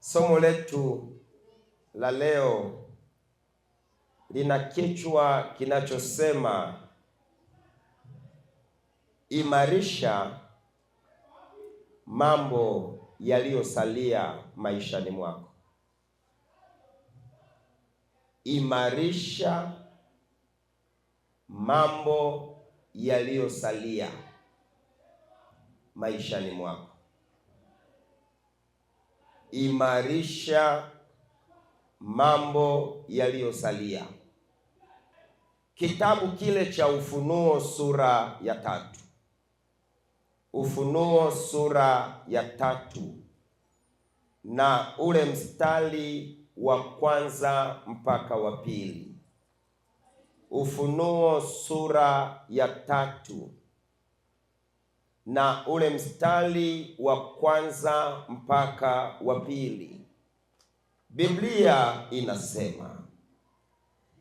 Somo letu la leo lina kichwa kinachosema imarisha mambo yaliyosalia maishani mwako. Imarisha mambo yaliyosalia maishani mwako. Imarisha mambo yaliyosalia. Kitabu kile cha Ufunuo sura ya 3. Ufunuo sura ya 3 na ule mstari wa kwanza mpaka wa pili. Ufunuo sura ya 3 na ule mstari wa kwanza mpaka wa pili. Biblia inasema,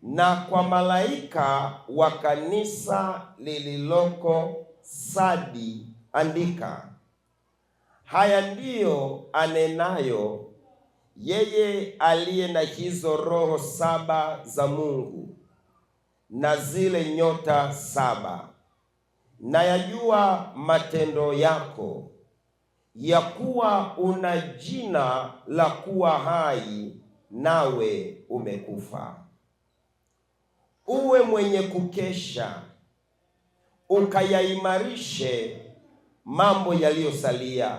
na kwa malaika wa kanisa lililoko Sadi andika, haya ndiyo anenayo yeye aliye na hizo roho 7 za Mungu na zile nyota 7. Nayajua matendo yako, ya kuwa una jina la kuwa hai, nawe umekufa. Uwe mwenye kukesha, ukayaimarishe mambo yaliyosalia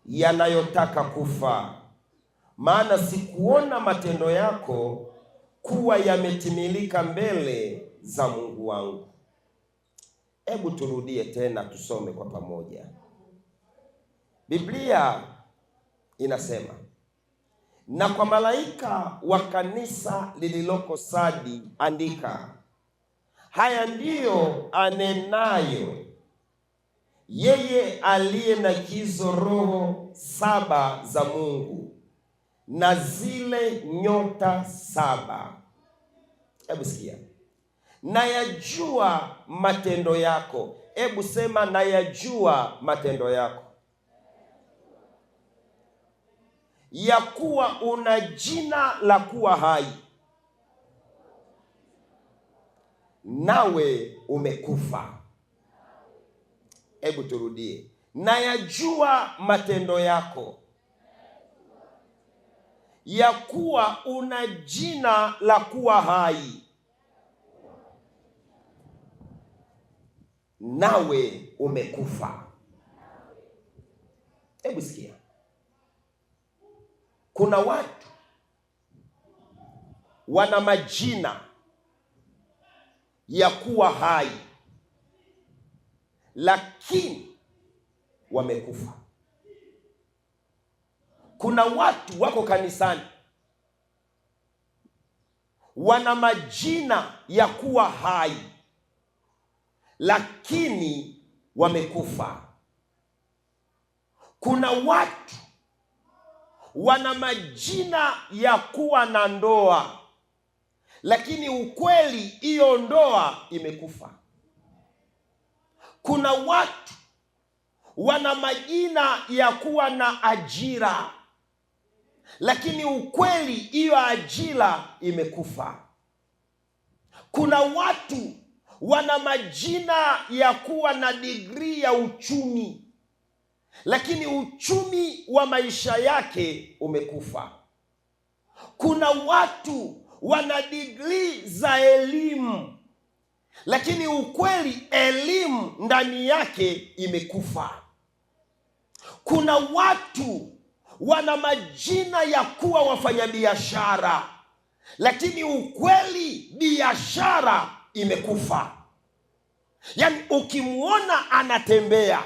yanayotaka kufa, maana sikuona matendo yako kuwa yametimilika mbele za Mungu wangu. Hebu turudie tena tusome kwa pamoja. Biblia inasema, na kwa malaika wa kanisa lililoko Sadi andika, haya ndiyo anenayo yeye aliye na hizo roho 7 za Mungu na zile nyota 7. Hebu sikia. Nayajua matendo yako. Hebu sema, nayajua matendo yako, ya kuwa una jina la kuwa hai, nawe umekufa. Hebu turudie. Nayajua matendo yako, ya kuwa una jina la kuwa hai, nawe umekufa. Hebu sikia. Kuna watu wana majina ya kuwa hai, lakini wamekufa. Kuna watu wako kanisani wana majina ya kuwa hai, lakini wamekufa. Kuna watu wana majina ya kuwa na ndoa, lakini ukweli hiyo ndoa imekufa. Kuna watu wana majina ya kuwa na ajira, lakini ukweli hiyo ajira imekufa. Kuna watu wana majina ya kuwa na degree ya uchumi, lakini uchumi wa maisha yake umekufa. Kuna watu wana degree za elimu, lakini ukweli elimu ndani yake imekufa. Kuna watu wana majina ya kuwa wafanyabiashara, lakini ukweli biashara imekufa. Yaani ukimuona anatembea,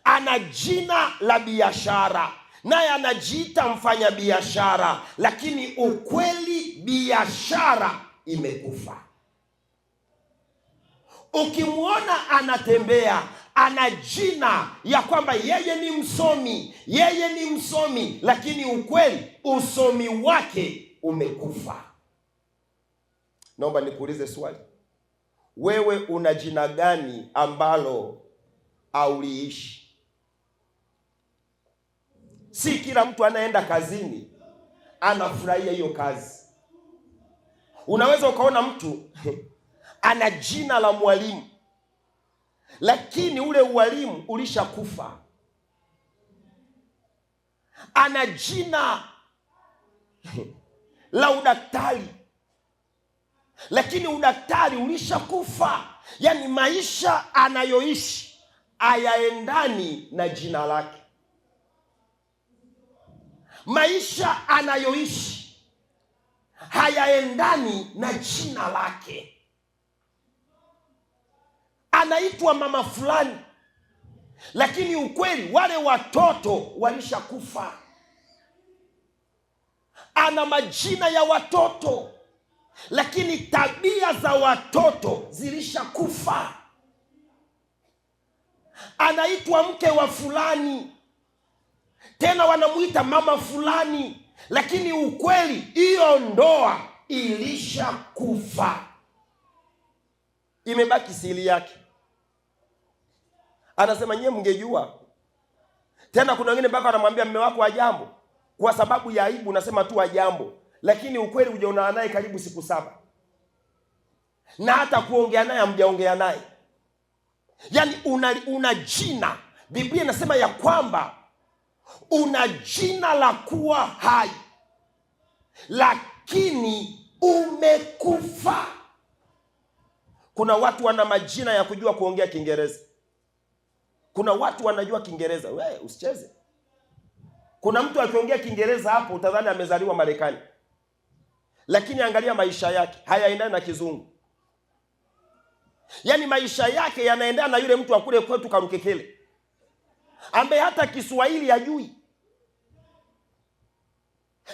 ana jina la biashara, naye anajiita mfanyabiashara, lakini ukweli biashara imekufa. Ukimuona anatembea, ana jina ya kwamba yeye ni msomi, yeye ni msomi, lakini ukweli usomi wake umekufa. Naomba nikuulize swali. Wewe una jina gani ambalo hauliishi? Si kila mtu anaenda kazini anafurahia hiyo kazi. Unaweza ukaona mtu ana jina la mwalimu, lakini ule ualimu ulishakufa. Ana jina la udaktari, lakini udaktari ulishakufa. Yaani maisha anayoishi hayaendani na jina lake. Maisha anayoishi hayaendani na jina lake. Anaitwa mama fulani, lakini ukweli wale watoto walishakufa. Ana majina ya watoto, lakini tabia za watoto zilishakufa. Anaitwa mke wa fulani, tena wanamuita mama fulani, lakini ukweli hiyo ndoa ilishakufa. Imebaki siri yake. Anasema nyie mngejua. Tena kuna wengine mpaka wanamwambia mume wako hajambo, kwa sababu ya aibu nasema tu hajambo, lakini ukweli hujaonana naye karibu siku 7, na hata kuongea naye hamjaongea naye. Yaani una jina. Biblia inasema ya kwamba una jina la kuwa hai, lakini umekufa. Kuna watu wana majina ya kujua kuongea Kiingereza. Kuna watu wanajua Kiingereza. We, usicheze. Kuna mtu akiongea Kiingereza hapo utadhani amezaliwa Marekani. Lakini angalia maisha yake, hayaendani na kizungu. Yaani maisha yake yanaendana na yule mtu wa kule kwetu Karukekele, ambaye hata Kiswahili hajui.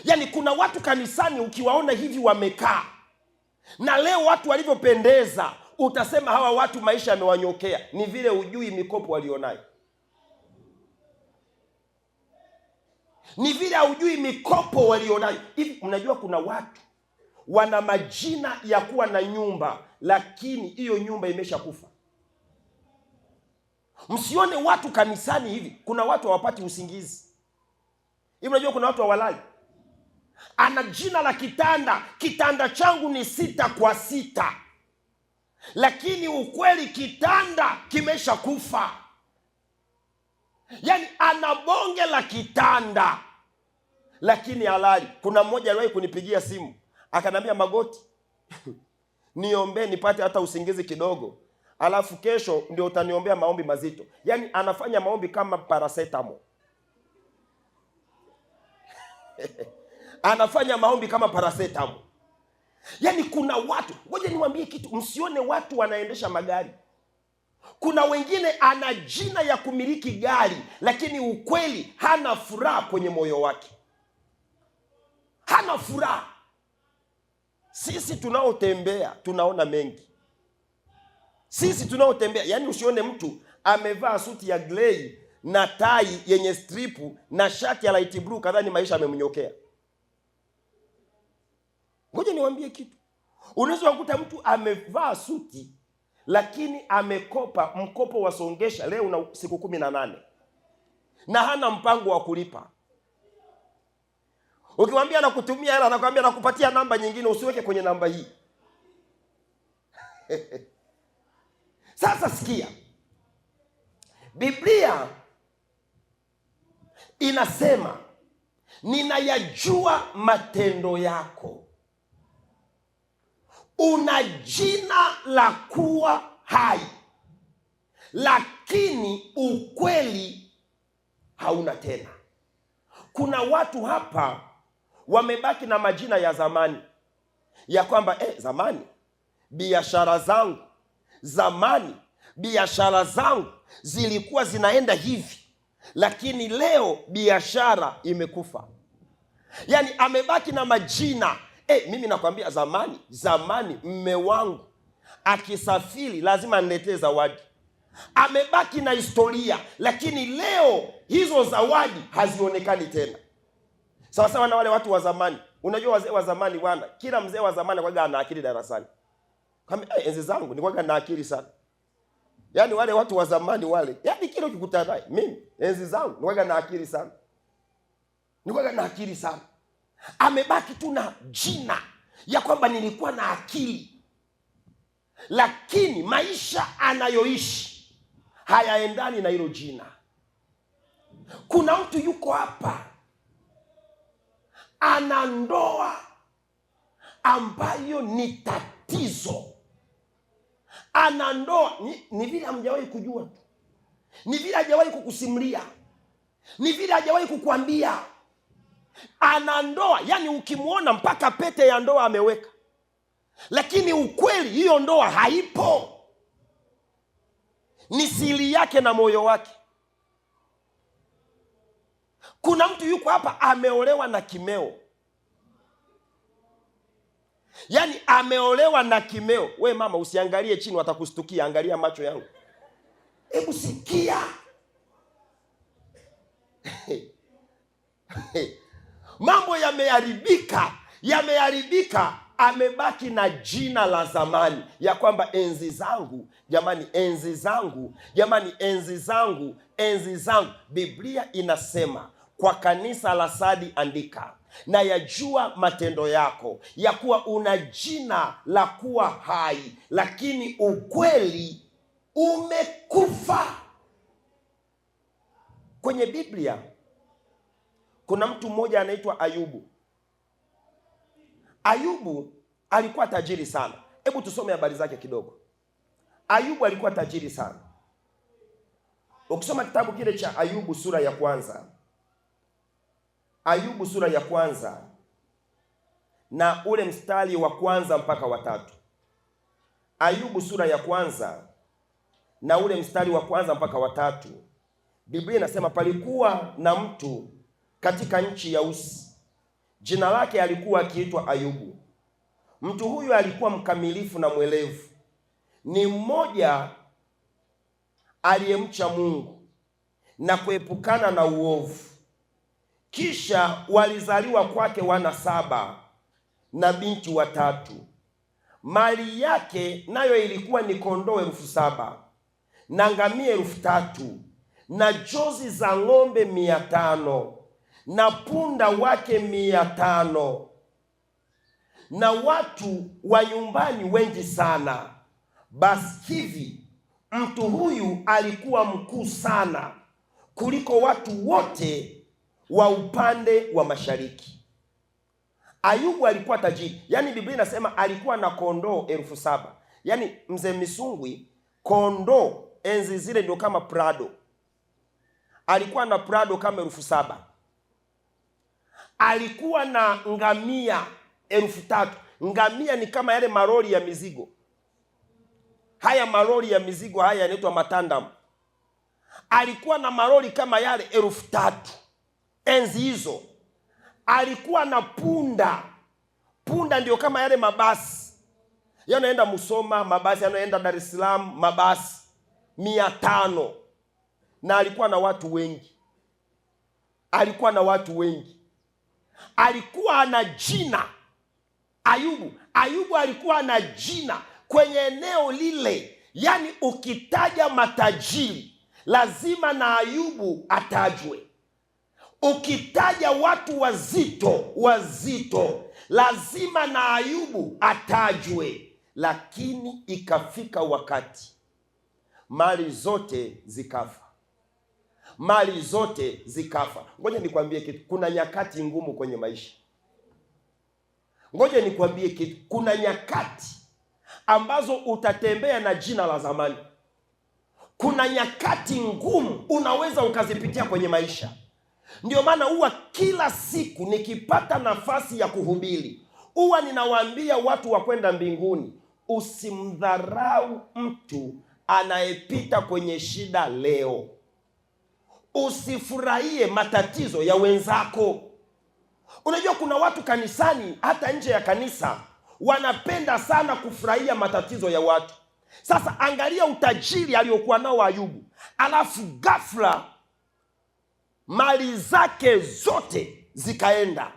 Yaani kuna watu kanisani ukiwaona hivi wamekaa, na leo watu walivyopendeza, utasema hawa watu maisha yamewanyokea. Ni vile hujui mikopo walionayo. Ni vile hujui mikopo walionayo. Hivi mnajua kuna watu wana majina ya kuwa na nyumba, lakini hiyo nyumba imeshakufa. Msione watu kanisani hivi, kuna watu hawapati usingizi. Hivi unajua kuna watu hawalali. Ana jina la kitanda, kitanda changu ni 6 kwa 6, lakini ukweli kitanda kimeshakufa. Yaani ana bonge la kitanda lakini halali. Kuna mmoja aliwahi kunipigia simu akaniambia, Magoti, niombee nipate hata usingizi kidogo, alafu kesho ndio utaniombea maombi mazito. Yaani anafanya maombi kama paracetamol. Anafanya maombi kama paracetamol. Yaani kuna watu, ngoja niwaambie kitu, msione watu wanaendesha magari. Kuna wengine ana jina ya kumiliki gari, lakini ukweli hana furaha kwenye moyo wake. Hana furaha. Sisi tunaotembea tunaona mengi. Sisi tunaotembea, yani usione mtu amevaa suti ya grey na tai yenye stripu na shati ya light blue kadhani maisha yamemnyokea. Ngoja niwaambie kitu. Unaweza kukuta mtu amevaa suti lakini amekopa mkopo wa songesha leo una siku 18 na hana mpango wa kulipa. Ukimwambia anakutumia hela, anakuambia nakupatia namba nyingine, usiweke kwenye namba hii. Sasa sikia, Biblia inasema ninayajua matendo yako, una jina la kuwa hai, lakini ukweli hauna tena. Kuna watu hapa wamebaki na majina ya zamani, ya kwamba zamani biashara zangu, zamani biashara zangu zilikuwa zinaenda hivi, lakini leo biashara imekufa. Yaani amebaki na majina. Mimi nakwambia zamani mme wangu akisafiri lazima aniletee zawadi. Amebaki na historia, lakini leo hizo zawadi hazionekani tena. Sawa sawa na wale watu wa zamani. Unajua wazee wa zamani bwana, kila mzee wa zamani alikuwa ana akili darasani. Kama enzi zangu nilikuwa na akili sana. Yaani wale watu wa zamani wale, yaani kila ukikutana naye, mimi enzi zangu nilikuwa na akili sana. Nilikuwa na akili sana. Amebaki tu na jina ya kwamba nilikuwa na akili, lakini maisha anayoishi hayaendani na hilo jina. Kuna mtu yuko hapa ana ndoa ambayo ni tatizo, ana ndoa ni vile hamjawahi kujua tu, ni vile hajawahi kukusimulia, ni vile hajawahi kukuambia. Ana ndoa, yani ukimwona mpaka pete ya ndoa ameweka, lakini ukweli hiyo ndoa haipo, ni siri yake na moyo wake. Kuna mtu yuko hapa ameolewa na kimeo, yaani ameolewa na kimeo. We mama, usiangalie chini, watakustukia. Angalia macho yangu, hebu sikia. Mambo yameharibika, yameharibika. Amebaki na jina la zamani ya kwamba enzi zangu jamani, enzi zangu jamani, enzi zangu, enzi zangu. Biblia inasema kwa kanisa la Sadi andika, na yajua matendo yako, ya kuwa una jina la kuwa hai, lakini ukweli umekufa. Kwenye Biblia kuna mtu mmoja anaitwa Ayubu. Ayubu alikuwa tajiri sana. Hebu tusome habari zake kidogo. Ayubu alikuwa tajiri sana. Ukisoma kitabu kile cha Ayubu sura ya kwanza, Ayubu sura ya kwanza na ule mstari wa kwanza mpaka wa tatu. Ayubu sura ya kwanza na ule mstari wa kwanza mpaka wa tatu. Biblia inasema palikuwa na mtu katika nchi ya Usi, jina lake alikuwa akiitwa Ayubu. Mtu huyu alikuwa mkamilifu na mwelevu, ni mmoja aliyemcha Mungu na kuepukana na uovu. Kisha walizaliwa kwake wana 7 na binti 3. Mali yake nayo ilikuwa ni kondoo 7,000 na ngamia 3,000 na jozi za ng'ombe 500 na punda wake 500 na watu wa nyumbani wengi sana. Basi hivi mtu huyu alikuwa mkuu sana kuliko watu wote wa upande wa mashariki. Ayubu alikuwa tajiri. Yaani Biblia inasema alikuwa na kondoo 7,000. Yaani mzee Misungwi, kondoo enzi zile ndio kama Prado. Alikuwa na Prado kama 7,000. Alikuwa na ngamia 3,000. Ngamia ni kama yale maroli ya mizigo. Haya maroli ya mizigo haya yanaitwa matandam. Alikuwa na maroli kama yale 3,000 enzi hizo. Alikuwa na punda. Punda ndio kama yale mabasi yanaenda Musoma, mabasi yanaenda Dar es Salaam, mabasi 500. Na alikuwa na watu wengi. Alikuwa na watu wengi. Alikuwa na jina. Ayubu alikuwa na jina kwenye eneo lile. Yaani ukitaja matajiri lazima na Ayubu atajwe. Ukitaja watu wazito lazima na Ayubu atajwe. Lakini ikafika wakati mali zote zikafa. Mali zote zikafa. Ngoja nikwambie kitu, kuna nyakati ngumu kwenye maisha. Ngoja nikwambie kitu, kuna nyakati ambazo utatembea na jina la zamani. Kuna nyakati ngumu unaweza ukazipitia kwenye maisha. Ndio maana huwa kila siku nikipata nafasi ya kuhubiri, huwa ninawaambia watu wa kwenda mbinguni, usimdharau mtu anayepita kwenye shida leo. Usifurahie matatizo ya wenzako. Unajua kuna watu kanisani, hata nje ya kanisa, wanapenda sana kufurahia matatizo ya watu. Sasa angalia utajiri aliokuwa nao Ayubu, alafu ghafla mali zake zote zikaenda,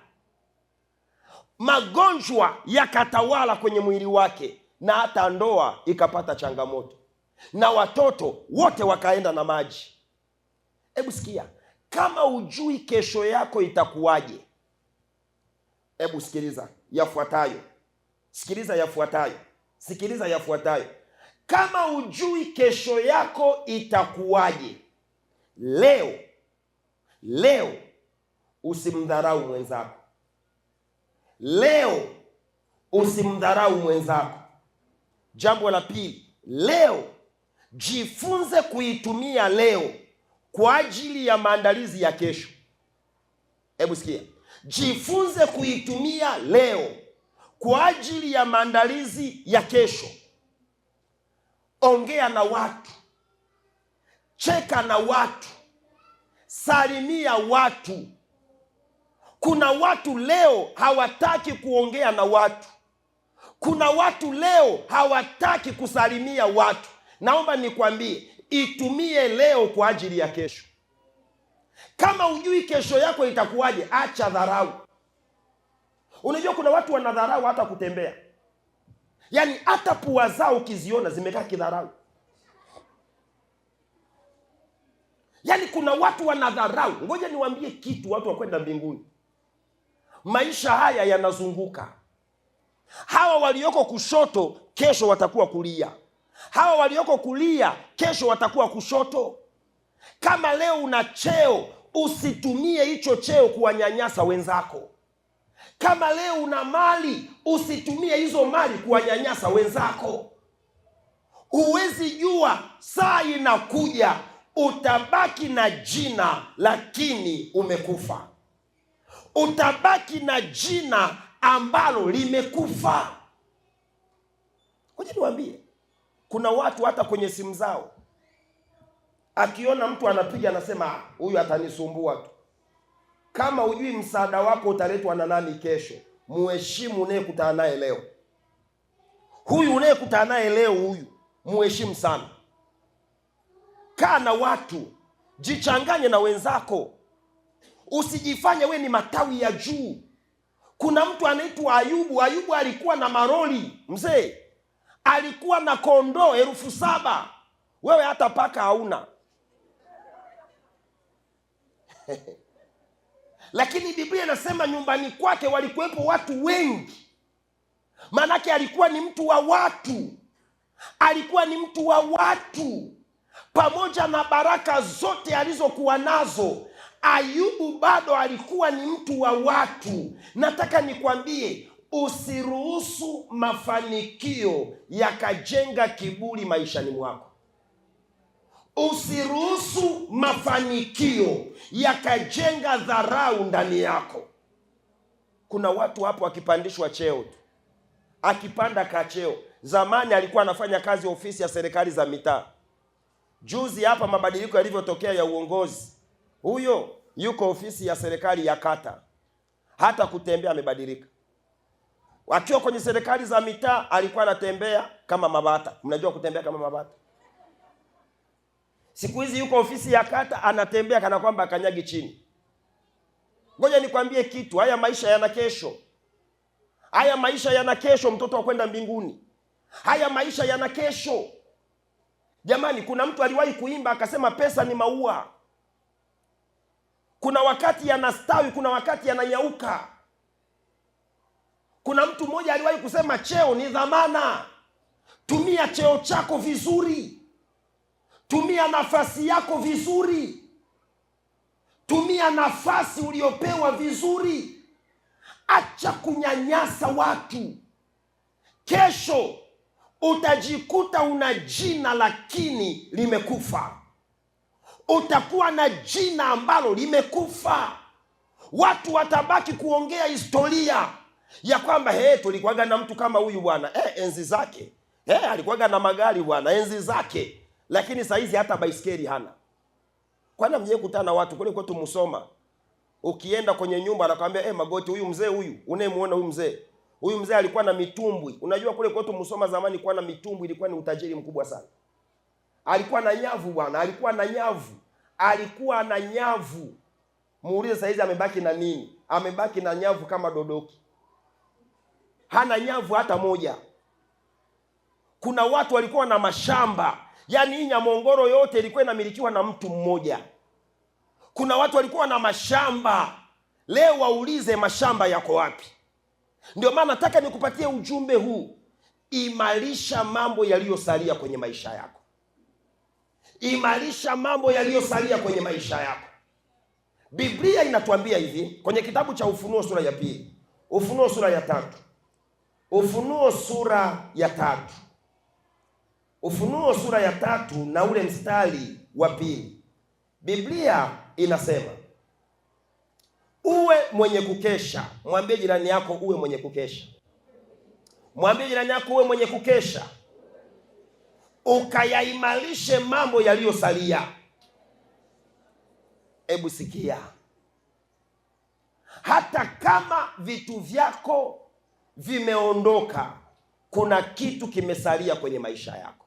magonjwa yakatawala kwenye mwili wake, na hata ndoa ikapata changamoto, na watoto wote wakaenda na maji. Hebu sikia, Kama hujui kesho yako itakuwaje, hebu sikiliza yafuatayo, sikiliza yafuatayo, sikiliza yafuatayo. Kama hujui kesho yako itakuwaje, leo leo usimdharau mwenzako. Leo usimdharau mwenzako. Jambo la pili, leo jifunze kuitumia leo kwa ajili ya maandalizi ya kesho. Hebu sikia, jifunze kuitumia leo kwa ajili ya maandalizi ya kesho. Ongea na watu, cheka na watu, salimia watu. Kuna watu leo hawataki kuongea na watu. Kuna watu leo hawataki kusalimia watu. Naomba nikwambie, itumie leo kwa ajili ya kesho. Kama hujui kesho yako itakuwaje, acha dharau. Unajua kuna watu wanadharau hata kutembea, yaani hata pua zao ukiziona zimekaa kidharau. Yaani kuna watu wanadharau. Ngoja niwaambie kitu, watu wa kwenda mbinguni, maisha haya yanazunguka. Hawa walioko kushoto kesho watakuwa kulia, hawa walioko kulia kesho watakuwa kushoto. Kama leo una cheo, usitumie hicho cheo kuwanyanyasa wenzako. Kama leo una mali, usitumie hizo mali kuwanyanyasa wenzako. Huwezi jua saa inakuja utabaki na jina lakini umekufa. Utabaki na jina ambalo limekufa. Ngoja niwaambie, kuna watu hata kwenye simu zao akiona mtu anapiga anasema huyu atanisumbua tu. Kama hujui msaada wako utaletwa na nani kesho, muheshimu unayekutana naye leo. Huyu unayekutana naye leo, huyu muheshimu sana. Kaa na watu, jichanganye na wenzako, usijifanye we ni matawi ya juu. Kuna mtu anaitwa Ayubu. Ayubu alikuwa na maroli mzee, alikuwa na kondoo 7,000. Wewe hata paka hauna. Lakini Biblia inasema nyumbani kwake walikuwepo watu wengi. Maanake alikuwa ni mtu wa watu, alikuwa ni mtu wa watu. Pamoja na baraka zote alizokuwa nazo, Ayubu bado alikuwa ni mtu wa watu. Nataka nikwambie, usiruhusu mafanikio yakajenga kiburi maishani mwako. Usiruhusu mafanikio yakajenga dharau ndani yako. Kuna watu hapo akipandishwa cheo tu, akipanda kacheo. Zamani alikuwa anafanya kazi ofisi ya serikali za mitaa. Juzi hapa mabadiliko yalivyotokea ya uongozi, huyo yuko ofisi ya serikali ya kata, hata kutembea amebadilika. Akiwa kwenye serikali za mitaa alikuwa anatembea kama mabata. Mnajua kutembea kama mabata? Siku hizi yuko ofisi ya kata anatembea kana kwamba akanyagi chini. Ngoja nikwambie kitu, haya maisha yana kesho. Haya maisha yana kesho, mtoto wa kwenda mbinguni. Haya maisha yana kesho. Jamani, kuna mtu aliwahi kuimba akasema pesa ni maua. Kuna wakati yanastawi, kuna wakati yananyauka. Kuna mtu mmoja aliwahi kusema cheo ni dhamana. Tumia cheo chako vizuri. Tumia nafasi yako vizuri. Tumia nafasi uliopewa vizuri. Acha kunyanyasa watu. Kesho utajikuta una jina lakini limekufa. Utakuwa na jina ambalo limekufa. Watu watabaki kuongea historia ya kwamba hey, tulikuwaga na mtu kama huyu bwana, enzi zake. Alikuwaga na magari bwana, enzi zake. Lakini saa hizi hata baiskeli hana. Kwani mje kutana na watu kule kwetu Musoma, ukienda kwenye nyumba anakuambia Magoti, huyu mzee huyu unayemuona huyu mzee, huyu mzee alikuwa na mitumbwi. Unajua kule kwetu Musoma zamani kuwa na mitumbwi ilikuwa ni utajiri mkubwa sana. Alikuwa na nyavu bwana, alikuwa na nyavu. Alikuwa na nyavu. Muulize saa hizi amebaki na nini? Amebaki na nyavu kama dodoki. Hana nyavu hata moja. Kuna watu walikuwa na mashamba. Yaani hii Nyamongoro yote ilikuwa inamilikiwa na mtu mmoja. Kuna watu walikuwa na mashamba, leo waulize mashamba yako wapi? Ndio maana nataka nikupatie ujumbe huu: imarisha mambo yaliyosalia kwenye maisha yako, imarisha mambo yaliyosalia kwenye maisha yako. Biblia inatuambia hivi kwenye kitabu cha Ufunuo sura ya 2, Ufunuo sura ya 3, Ufunuo sura ya 3, Ufunuo sura ya 3 na ule mstari wa 2, Biblia inasema uwe mwenye kukesha. Mwambie jirani yako uwe mwenye kukesha. Mwambie jirani yako uwe mwenye kukesha, ukayaimarishe mambo yaliyosalia. Hebu sikia, hata kama vitu vyako vimeondoka, kuna kitu kimesalia kwenye maisha yako.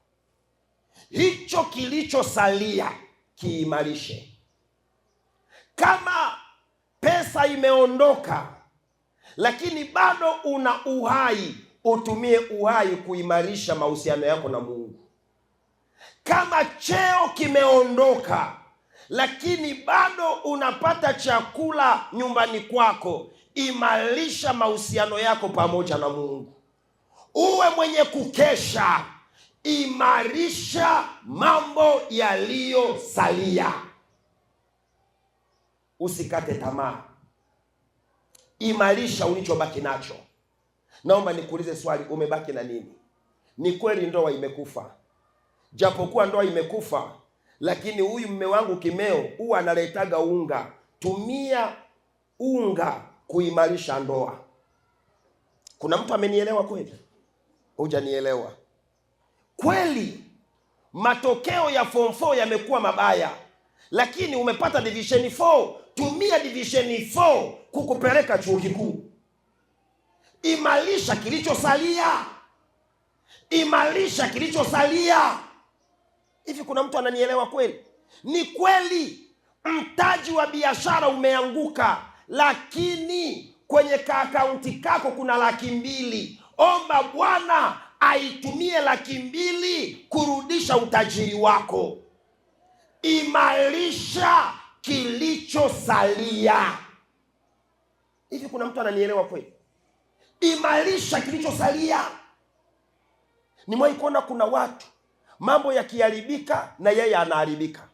Hicho kilichosalia kiimarishe. Kama pesa imeondoka lakini bado una uhai, utumie uhai kuimarisha mahusiano yako na Mungu. Kama cheo kimeondoka lakini bado unapata chakula nyumbani kwako, imarisha mahusiano yako pamoja na Mungu. Uwe mwenye kukesha, imarisha mambo yaliyosalia. Usikate tamaa, imarisha ulichobaki nacho. Naomba nikuulize swali, umebaki na nini? Ni kweli ndoa imekufa, japokuwa ndoa imekufa, lakini huyu mme wangu kimeo huwa analetaga unga. Tumia unga kuimarisha ndoa. Kuna mtu amenielewa kweli? Hujanielewa kweli? Matokeo ya form 4 yamekuwa mabaya, lakini umepata division 4. Tumia division 4 kukupeleka chuo kikuu. Imarisha kilichosalia, imarisha kilichosalia. Hivi kuna mtu ananielewa kweli? Ni kweli mtaji wa biashara umeanguka, lakini kwenye akaunti kako kuna 200,000. Omba Bwana aitumie 200,000 kurudisha utajiri wako. Imarisha kilichosalia. Hivi kuna mtu ananielewa kweli? Imarisha kilichosalia. Nimewahi kuona kuna watu mambo yakiharibika na yeye anaharibika.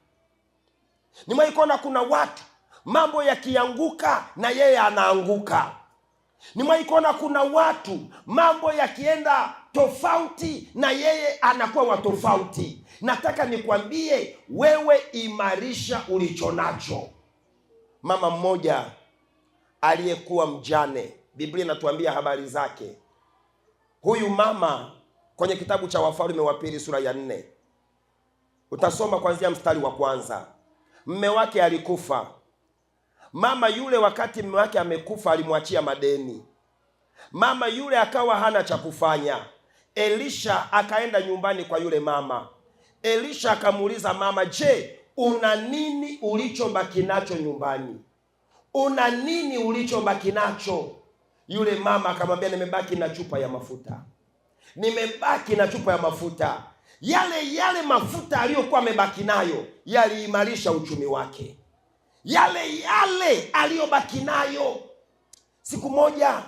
Nimewahi kuona kuna watu mambo yakianguka na yeye anaanguka. Nimewahi kuona kuna watu mambo yakienda tofauti na yeye anakuwa wa tofauti. Nataka nikwambie wewe, imarisha ulichonacho. Mama mmoja aliyekuwa mjane, Biblia inatuambia habari zake. Huyu mama kwenye kitabu cha Wafalme wa Pili sura ya 4 utasoma kuanzia mstari wa 1. Mme wake alikufa. Mama yule wakati mme wake amekufa alimwachia madeni. Mama yule akawa hana cha kufanya. Elisha akaenda nyumbani kwa yule mama. Elisha akamuuliza mama, je, una nini ulichobaki nacho nyumbani? Una nini ulichobaki nacho? Yule mama akamwambia, nimebaki na chupa ya mafuta. Nimebaki na chupa ya mafuta. Yale yale mafuta aliyokuwa amebaki nayo yaliimarisha uchumi wake. Yale yale aliyobaki nayo. Siku moja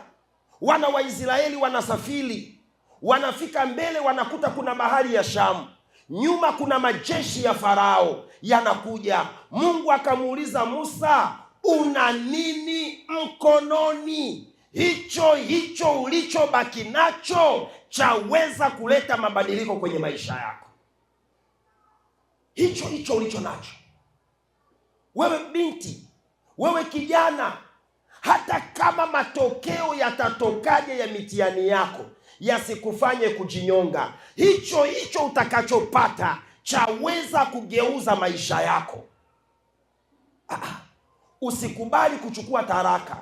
wana wa Israeli wanasafiri, wanafika mbele, wanakuta kuna bahari ya Shamu, nyuma kuna majeshi ya Farao yanakuja. Mungu akamuuliza Musa, una nini mkononi? Hicho hicho ulichobaki nacho chaweza kuleta mabadiliko kwenye maisha yako. Hicho hicho ulicho nacho. Wewe binti, wewe kijana, hata kama matokeo yatatokaje ya mitihani yako yasikufanye kujinyonga, hicho hicho utakachopata chaweza kugeuza maisha yako. Usikubali kuchukua taraka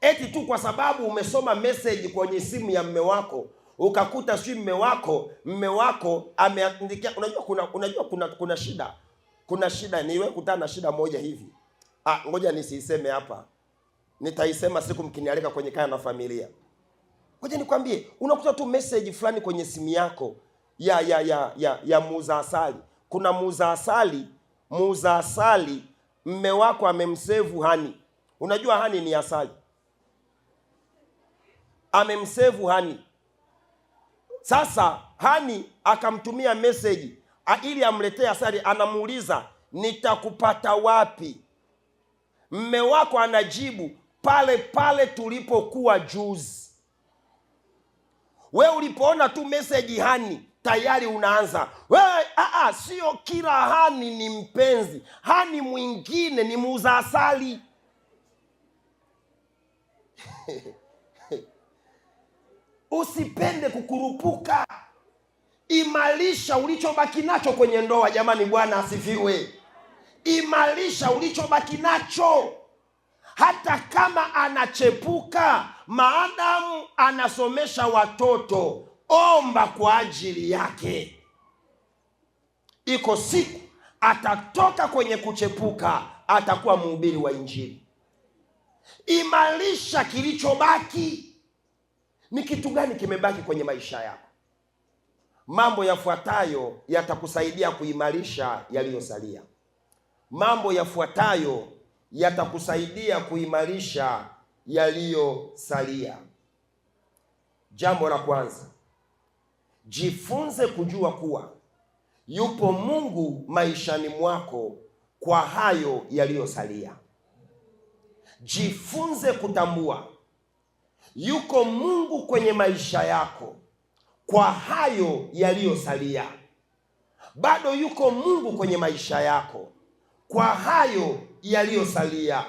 eti tu kwa sababu umesoma message kwenye simu ya mme wako ukakuta sijui mme wako ameandikia. Unajua kuna shida. Kuna shida, niwe kutana na shida moja hivi. Ngoja nisiiseme hapa. Nitaisema siku mkinialika kwenye kaya na familia. Ngoja nikwambie, unakuta tu message fulani kwenye simu yako ya muuza asali. Kuna muuza asali Mme wako amemsevu hani. Unajua hani ni asali. Amemsevu hani. Sasa hani akamtumia meseji ili amletee asali, anamuuliza nitakupata wapi? Mme wako anajibu pale pale tulipokuwa juzi. We ulipoona tu meseji hani tayari unaanza wewe. Sio kila hani ni mpenzi. Hani mwingine ni muuza asali. Usipende kukurupuka. Imarisha ulichobaki nacho kwenye ndoa. Jamani, Bwana asifiwe. Imarisha ulichobaki nacho, hata kama anachepuka, maadamu anasomesha watoto, omba kwa ajili yake. Iko siku atatoka kwenye kuchepuka, atakuwa mhubiri wa Injili. Imarisha kilichobaki. Ni kitu gani kimebaki kwenye maisha yako? Mambo yafuatayo yatakusaidia kuimarisha yaliyosalia. Mambo yafuatayo yatakusaidia kuimarisha yaliyosalia. Jambo la kwanza, jifunze kujua kuwa yupo Mungu maishani mwako kwa hayo yaliyosalia. Jifunze kutambua yuko Mungu kwenye maisha yako kwa hayo yaliyosalia. Bado yuko Mungu kwenye maisha yako kwa hayo yaliyosalia.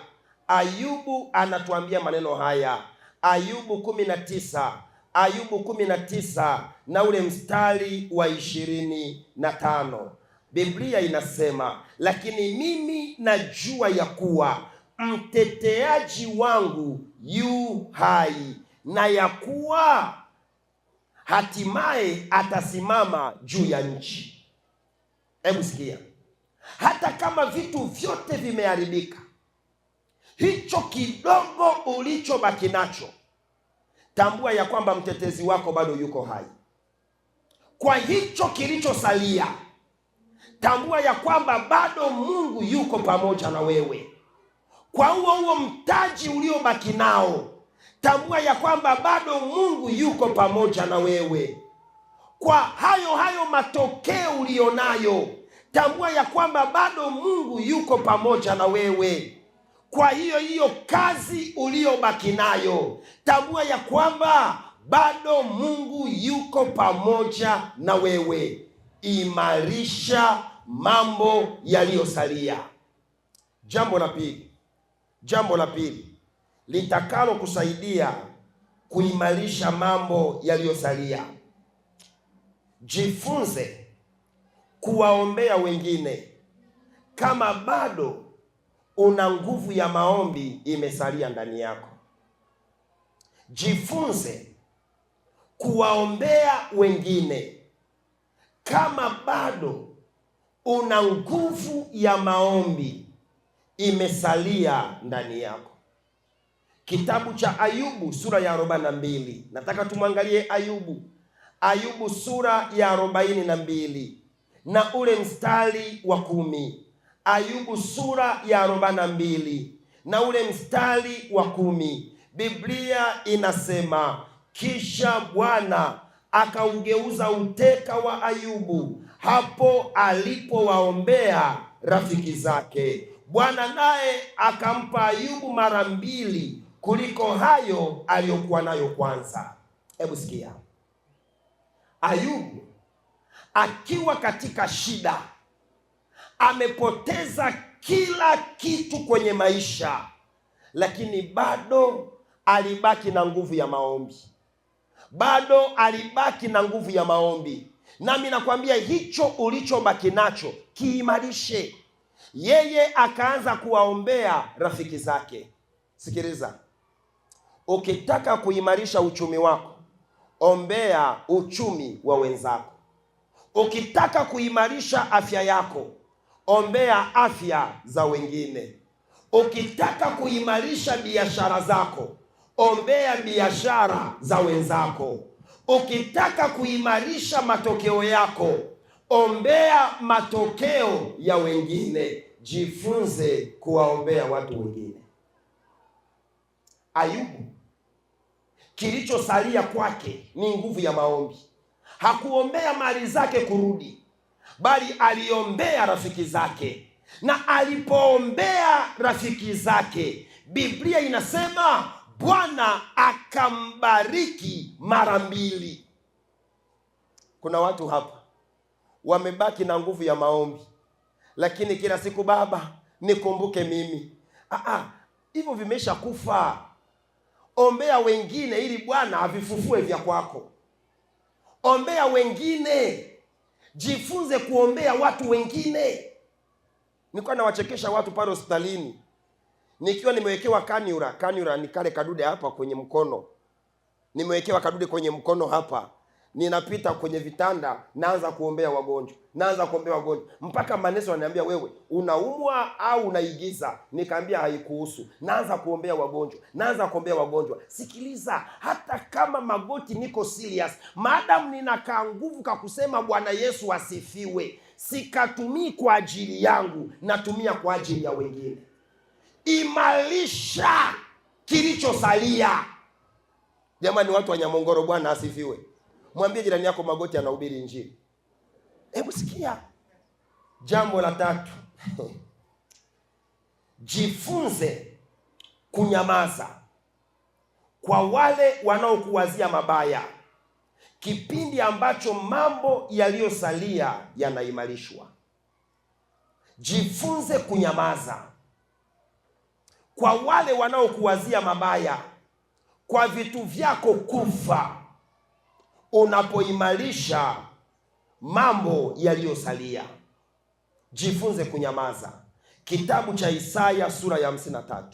Ayubu anatuambia maneno haya, Ayubu 19, Ayubu 19 na ule mstari wa 25. Biblia inasema, lakini mimi najua ya kuwa mteteaji wangu yu hai, na ya kuwa hatimaye atasimama juu ya nchi. Hebu sikia, hata kama vitu vyote vimeharibika, hicho kidogo ulichobaki nacho, tambua ya kwamba mtetezi wako bado yuko hai. Kwa hicho kilichosalia, tambua ya kwamba bado Mungu yuko pamoja na wewe. Kwa huo mtaji uliobaki nao, tambua ya kwamba bado Mungu yuko pamoja na wewe. Kwa hayo matokeo ulionayo, tambua ya kwamba bado Mungu yuko pamoja na wewe. Kwa hiyo kazi uliobaki nayo, tambua ya kwamba bado Mungu yuko pamoja na wewe. Imarisha mambo yaliyosalia. Jambo la pili, jambo la pili litakalo kusaidia kuimarisha mambo yaliyosalia, jifunze kuwaombea wengine kama bado una nguvu ya maombi imesalia ndani yako. Jifunze kuwaombea wengine kama bado una nguvu ya maombi imesalia ndani yako. Kitabu cha Ayubu sura ya 42. Nataka tumwangalie Ayubu. Ayubu sura ya 42 na ule mstari wa 10. Ayubu sura ya 42 na ule mstari wa 10. Biblia inasema, kisha Bwana akaugeuza uteka wa Ayubu hapo alipowaombea rafiki zake. Bwana naye akampa Ayubu mara mbili kuliko hayo aliyokuwa nayo kwanza. Hebu sikia, Ayubu akiwa katika shida, amepoteza kila kitu kwenye maisha, lakini bado alibaki na nguvu ya maombi. Bado alibaki na nguvu ya maombi. Nami nakwambia hicho ulichobaki nacho kiimarishe. Yeye akaanza kuwaombea rafiki zake. Sikiliza, ukitaka kuimarisha uchumi wako, ombea uchumi wa wenzako. Ukitaka kuimarisha afya yako, ombea afya za wengine. Ukitaka kuimarisha biashara zako, ombea biashara za wenzako. Ukitaka kuimarisha matokeo yako, ombea matokeo ya wengine. Jifunze kuwaombea watu wengine. Ayubu, kilichosalia kwake ni nguvu ya maombi. Hakuombea mali zake kurudi, bali aliombea rafiki zake, na alipoombea rafiki zake, Biblia inasema Bwana akambariki mara mbili. Kuna watu hapa wamebaki na nguvu ya maombi, lakini kila siku, Baba nikumbuke mimi. Hivyo vimesha kufa. Ombea wengine ili Bwana avifufue vya kwako. Ombea wengine, jifunze kuombea watu wengine. Nilikuwa nawachekesha watu pale hospitalini nikiwa nimewekewa kanura. Kanura ni kale kadude hapa kwenye mkono, nimewekewa kadude kwenye mkono hapa, ninapita kwenye vitanda, naanza kuombea wagonjwa, naanza kuombea wagonjwa mpaka manesi wananiambia, wewe unaumwa au unaigiza? Nikaambia haikuhusu. Naanza kuombea wagonjwa, naanza kuombea wagonjwa. Sikiliza, hata kama magoti niko serious, maadamu ninakaa nguvu ka kusema Bwana Yesu asifiwe, sikatumii kwa ajili yangu, natumia kwa ajili ya wengine. Imarisha kilichosalia. Jamani, watu wa Nyamongoro, Bwana asifiwe. Mwambie jirani yako magoti anahubiri Injili. Hebu sikia jambo la tatu. Jifunze kunyamaza kwa wale wanaokuwazia mabaya, kipindi ambacho mambo yaliyosalia yanaimarishwa. Jifunze kunyamaza kwa wale wanaokuwazia mabaya, kwa vitu vyako kufa, unapoimarisha mambo yaliyosalia. Jifunze kunyamaza. Kitabu cha Isaya sura ya 53.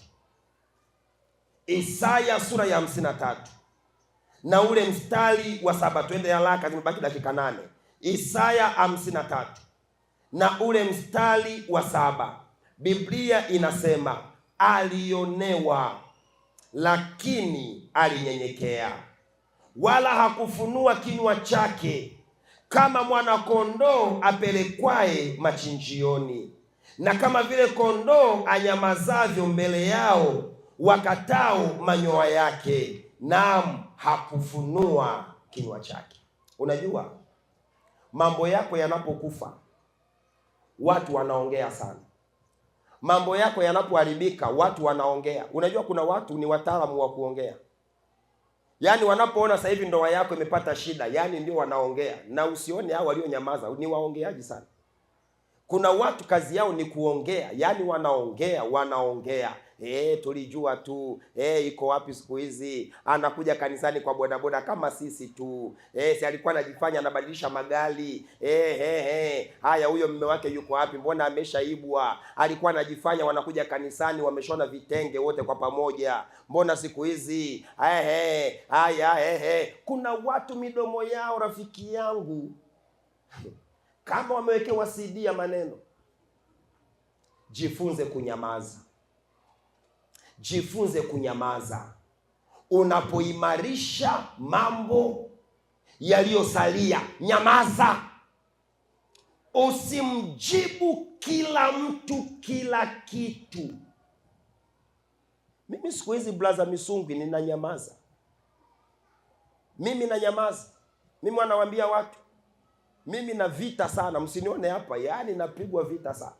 Isaya sura ya 53 na ule mstari wa 7. Twende haraka, zimebaki dakika 8. Isaya 53 na ule mstari wa 7, Biblia inasema alionewa, lakini alinyenyekea, wala hakufunua kinywa chake, kama mwana-kondoo apelekwaye machinjioni, na kama vile kondoo anyamazavyo mbele yao wakatao manyoya yake, naam, hakufunua kinywa chake. Unajua, mambo yako yanapokufa watu wanaongea sana. Mambo yako yanapoharibika watu wanaongea. Unajua kuna watu ni wataalamu wa kuongea. Yaani wanapoona sasa hivi ndoa yako imepata shida, yaani ndio wanaongea. Na usione hao walionyamaza, ni waongeaji sana. Kuna watu kazi yao ni kuongea, yaani wanaongea, wanaongea. Tulijua tu, iko wapi siku hizi? Anakuja kanisani kwa bodaboda kama sisi tu. Si alikuwa anajifanya anabadilisha magari. Haya, huyo mume wake yuko wapi? Mbona ameshaibwa? Alikuwa anajifanya wanakuja kanisani wameshona vitenge wote kwa pamoja. Mbona siku hizi? Haya. Kuna watu midomo yao, rafiki yangu, kama wamewekewa CD ya maneno. Jifunze kunyamaza. Jifunze kunyamaza. Unapoimarisha mambo yaliyosalia, nyamaza. Usimjibu kila mtu kila kitu. Mimi siku hizi blaza Misungwi ninanyamaza. Mimi nanyamaza. Mimi wanawaambia watu, mimi na vita sana, msinione hapa, yaani napigwa vita sana.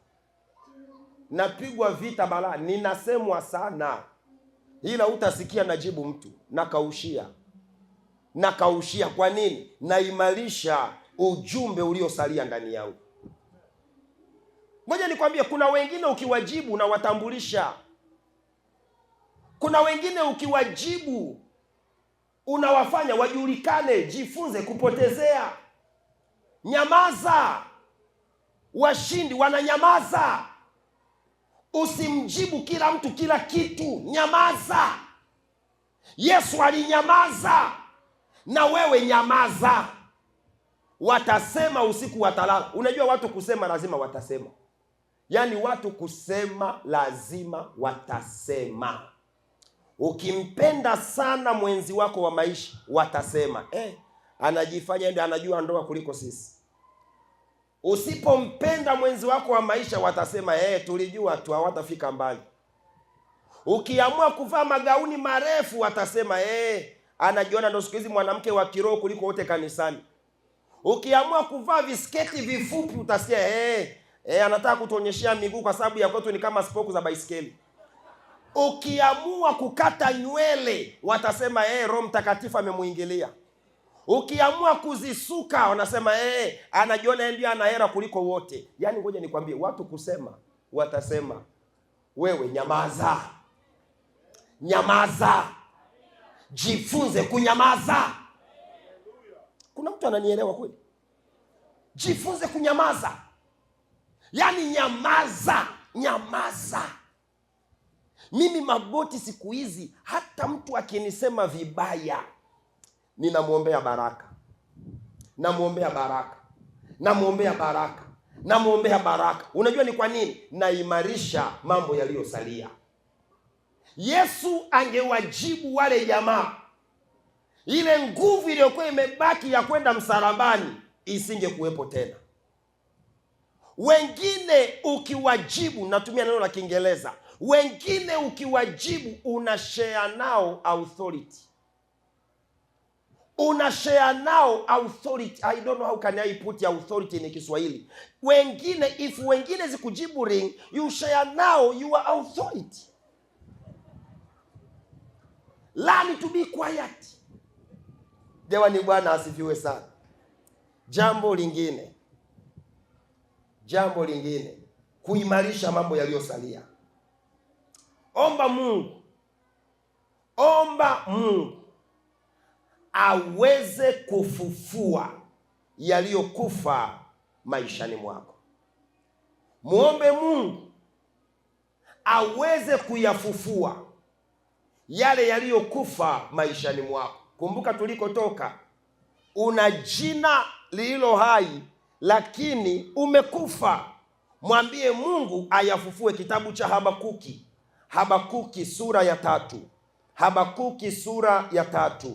Napigwa vita balaa, ninasemwa sana. Ila utasikia najibu mtu, nakaushia. Nakaushia kwa nini? Naimarisha ujumbe uliosalia ndani yangu. Ngoja nikwambie, kuna wengine ukiwajibu na watambulisha. Kuna wengine ukiwajibu unawafanya wajulikane. Jifunze kupotezea. Nyamaza. Washindi wananyamaza. Usimjibu kila mtu kila kitu. Nyamaza. Yesu alinyamaza, na wewe nyamaza. Watasema usiku watalala. Unajua watu kusema lazima watasema. Yaani watu kusema lazima watasema. Ukimpenda sana mwenzi wako wa maisha watasema, anajifanya ndio anajua ndoa kuliko sisi. Usipompenda mwenzi wako wa maisha watasema tulijua tu, hawatafika mbali. Ukiamua kuvaa magauni marefu watasema anajiona ndo siku hizi mwanamke wa kiroho kuliko wote kanisani. Ukiamua kuvaa visketi vifupi utasikia anataka kutuonyeshea miguu kwa sababu ya kwetu ni kama spoku za baisikeli. Ukiamua kukata nywele watasema Roho Mtakatifu amemuingilia. Ukiamua kuzisuka wanasema anajiona yeye ndiye ana hera kuliko wote. Yaani ngoja nikwambie, watu kusema watasema, wewe nyamaza. Nyamaza. Jifunze kunyamaza. Kuna mtu ananielewa kweli? Jifunze kunyamaza. Yaani nyamaza, nyamaza. Mimi Magoti siku hizi hata mtu akinisema vibaya ninamwombea baraka. Namwombea baraka. Namwombea baraka. Namwombea baraka. Unajua ni kwa nini? Naimarisha mambo yaliyosalia. Yesu angewajibu wale jamaa, ile nguvu iliyokuwa imebaki ya kwenda msalabani isingekuwepo tena. Wengine ukiwajibu, natumia neno la Kiingereza, wengine ukiwajibu unashare nao authority. Unashare nao authority. I don't know how can I put authority in Kiswahili. Wengine, if wengine zikujibu ring, you share nao your authority. Learn to be quiet. Jamani, Bwana asifiwe sana. Jambo lingine, jambo lingine, kuimarisha mambo yaliyosalia. Omba Mungu, omba Mungu aweze kufufua yaliyokufa maishani mwako. Muombe Mungu aweze kuyafufua yale yaliyokufa maishani mwako. Kumbuka tulikotoka. Una jina lililo hai lakini umekufa. Mwambie Mungu ayafufue. Kitabu cha Habakuki, Habakuki sura ya 3. Habakuki sura ya 3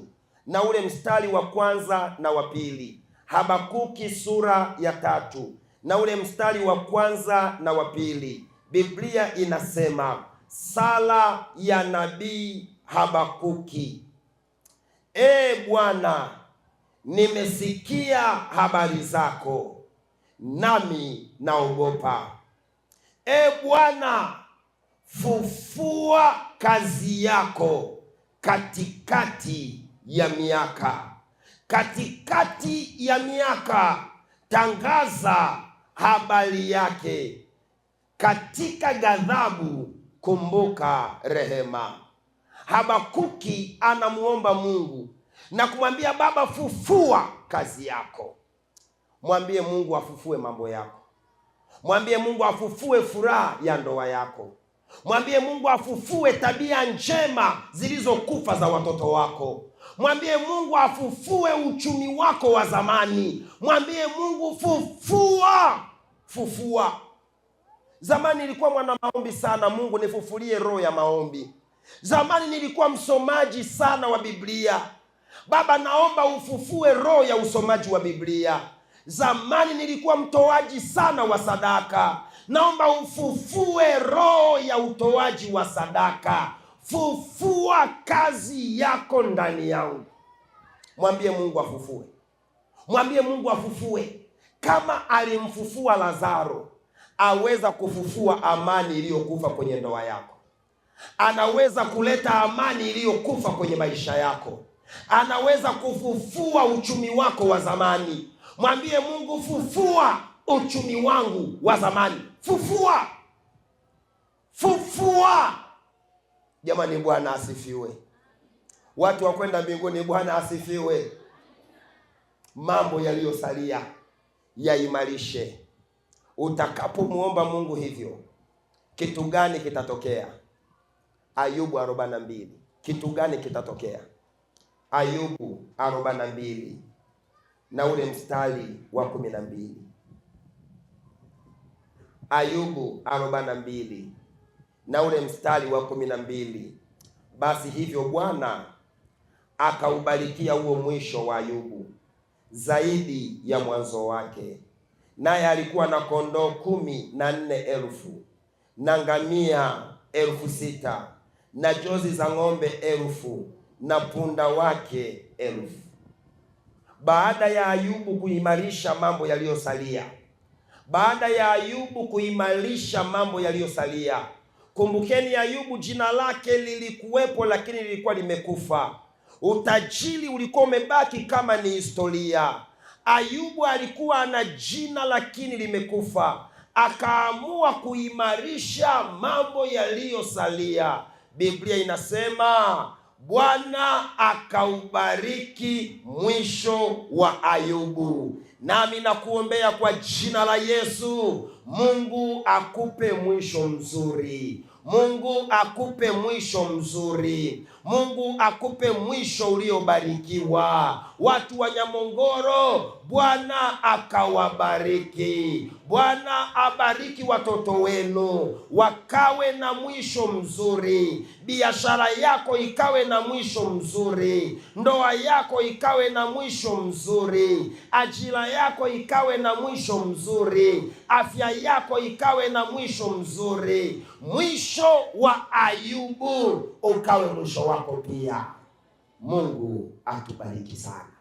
na ule mstari wa kwanza na wa pili. Habakuki sura ya 3 na ule mstari wa kwanza na wa pili. Biblia inasema sala ya nabii Habakuki. Bwana, nimesikia habari zako, nami naogopa. Bwana, fufua kazi yako katikati ya miaka. Katikati ya miaka tangaza habari yake. Katika ghadhabu kumbuka rehema. Habakuki anamuomba Mungu na kumwambia Baba, fufua kazi yako. Mwambie Mungu afufue mambo yako. Mwambie Mungu afufue furaha ya ndoa yako. Mwambie Mungu afufue tabia njema zilizokufa za watoto wako. Mwambie Mungu afufue uchumi wako wa zamani. Mwambie Mungu fufua, fufua. Zamani nilikuwa mwana maombi sana, Mungu nifufulie roho ya maombi. Zamani nilikuwa msomaji sana wa Biblia. Baba, naomba ufufue roho ya usomaji wa Biblia. Zamani nilikuwa mtoaji sana wa sadaka. Naomba ufufue roho ya utoaji wa sadaka. Fufua kazi yako ndani yangu. Mwambie Mungu afufue. Mwambie Mungu afufue. Kama alimfufua Lazaro, aweza kufufua amani iliyokufa kwenye ndoa yako. Anaweza kuleta amani iliyokufa kwenye maisha yako. Anaweza kufufua uchumi wako wa zamani. Mwambie Mungu, fufua uchumi wangu wa zamani. Fufua. Fufua. Jamani, Bwana asifiwe. Watu wa kwenda mbinguni, Bwana asifiwe. Mambo yaliyosalia yaimarishe. Utakapomuomba Mungu hivyo, kitu gani kitatokea? Ayubu 42. Kitu gani kitatokea? Ayubu 42 na ule mstari wa 12. Ayubu 42 na ule mstari wa 12. Basi hivyo Bwana akaubarikia huo mwisho wa Ayubu zaidi ya mwanzo wake, Naye alikuwa na kondoo 14,000 na ngamia 6,000 na jozi za ng'ombe 1,000 na punda wake 1,000. Baada ya Ayubu kuimarisha mambo yaliyosalia, baada ya Ayubu kuimarisha mambo yaliyosalia, kumbukeni, Ayubu jina lake lilikuwepo, lakini lilikuwa limekufa. Utajiri ulikuwa umebaki kama ni historia. Ayubu alikuwa ana jina lakini limekufa, akaamua kuimarisha mambo yaliyosalia. Biblia inasema Bwana akaubariki mwisho wa Ayubu. Nami nakuombea kwa jina la Yesu, Mungu akupe mwisho mzuri. Mungu akupe mwisho mzuri. Mungu akupe mwisho uliobarikiwa. Watu wa Nyamongoro, Bwana akawabariki. Bwana abariki watoto wenu wakawe na mwisho mzuri, biashara yako ikawe na mwisho mzuri, ndoa yako ikawe na mwisho mzuri, ajira yako ikawe na mwisho mzuri, afya yako ikawe na mwisho mzuri. Mwisho wa Ayubu ukawe mwisho wako pia. Mungu atubariki sana.